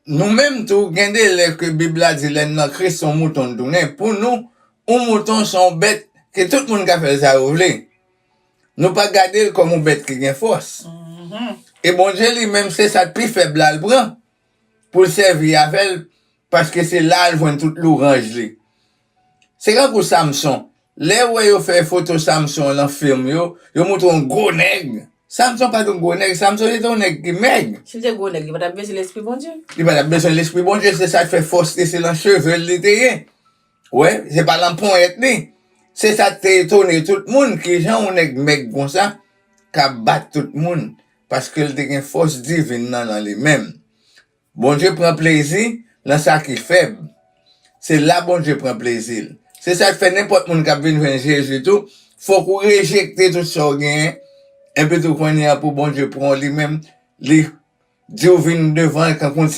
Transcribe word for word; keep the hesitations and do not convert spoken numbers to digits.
Nou menm tou, gen de lè ke Bib la di lè n nan Kris se yon mouton n tounen. Pou nou, yon mouton se yon bèt ke tout moun ka fè l sa yo vle. Nou pa gade l kòm yon bèt ki gen fòs. E Bondye li menm se sa k pi fèb la l pran pou l sèvi avè l, paske se la l jwenn tout louranj li. Se kankou Samson. Lè w wè yo fè foto Samson lan fim yo, yo montre yon gwo nèg. Samson pa t yon gwo nèg, Samson se te yon nèg ki mèg. Si l te gwo nèg, li pa t ap bezwen lespri Bondye. Li pa t ap bezwen lespri Bondye, se sa k fè fòs li se lan cheve l li te ye. Wè, se pa lan ponyèt li. Se sa k te etone tout moun, kijan yon nèg mèg konsa ka bat tout moun, paske l te gen fòs divin nan, lan li menm. Bondye pran plezi lan sa ki fèb. Se la Bondye pran plezi l. Se sa k fè nenpòt moun k ap vin jwenn Jezi tou, fòk ou rejekte tout sa w genyen, epi tou kounye a pou Bondye pran w li menm, li di w vin devan l kankou yon